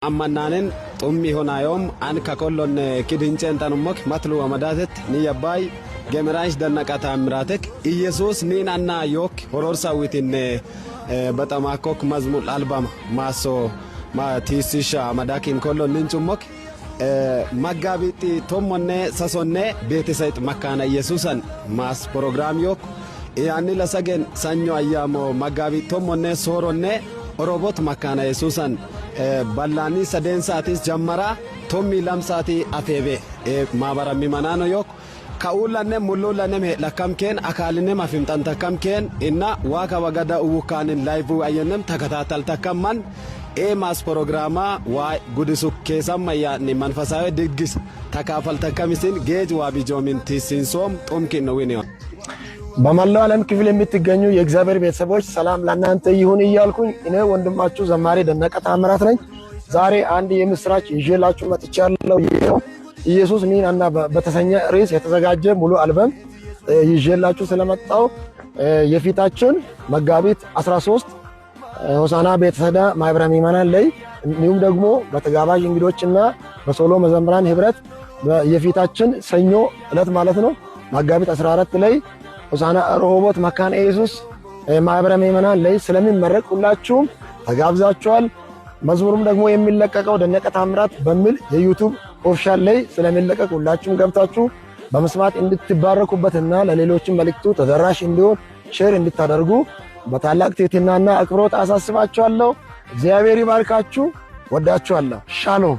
አማናንን ጡም ሆናዮም አን ከኮሎን ኪድንጨን ጠኑሞክ መትሉ ወመዳተት ንየባይ ገምራሽ ደነቀ ታምራተክ ኢየሱስ ኒን አና ዮክ ሆሮርሳዊትን በጠማኮክ መዝሙር አልባም ማሶ ቲሲሻ መዳኪን ኮሎ ንንጩሞክ መጋቢጢ ቶሞኔ ሰሶኔ ቤተሰይጥ መካነ ኢየሱሰን ማስ ፕሮግራም ዮክ ያኒ ለሰገን ሰኞ አያሞ መጋቢጥ ቶሞኔ ሶሮኔ ኦሮቦት መካነ ኢየሱሰን ባላኒ ሰደን ሰዓቲስ ጀመራ ቶሚ ለም ሰዓቲ አፌቤ ማበራ ሚመናኖ ዮክ ከኡላኔ ሙሉላኔም ሄለከምኬን አካልኔም አፊምጠንተከምኬን እና ዋካ ወገዳ uwukkaanin ላይቭ አየንም ተከታተልተከመን ኤማስ ፕሮግራማ ዋ ጉድሱ ኬሰመያኒ መንፈሳዊ ድግስ ተካፈልተከሚሲን ጌጅ ዋቢጆሚን ቲሲንሶም ጡምኪን ነው ዊን። በመላው ዓለም ክፍል የምትገኙ የእግዚአብሔር ቤተሰቦች ሰላም ለእናንተ ይሁን እያልኩኝ እኔ ወንድማችሁ ዘማሪ ደነቀ ታምራት ነኝ። ዛሬ አንድ የምስራች ይዤላችሁ መጥቻለሁ። ኢየሱስ ኒን እና በተሰኘ ርዕስ የተዘጋጀ ሙሉ አልበም ይዤላችሁ ስለመጣው የፊታችን መጋቢት 13 ሆሳና ቤተሰዳ ማህበረ ምዕመናን ላይ፣ እንዲሁም ደግሞ በተጋባዥ እንግዶችና በሶሎ መዘምራን ህብረት የፊታችን ሰኞ ዕለት ማለት ነው መጋቢት 14 ላይ ሆሳና ረሆቦት መካነ ኢየሱስ ማህበረ ምዕመናን ላይ ስለሚመረቅ ሁላችሁም ተጋብዛችኋል። መዝሙሩም ደግሞ የሚለቀቀው ደነቀ ታምራት በሚል የ YouTube official ላይ ስለሚለቀቅ ሁላችሁም ገብታችሁ በመስማት እንድትባረኩበትና ለሌሎችም መልእክቱ ተደራሽ እንዲሆን share እንድታደርጉ በታላቅ ትህትናና አክብሮት አሳስባችኋለሁ። እግዚአብሔር ይባርካችሁ። ወዳችኋለሁ። ሻሎም።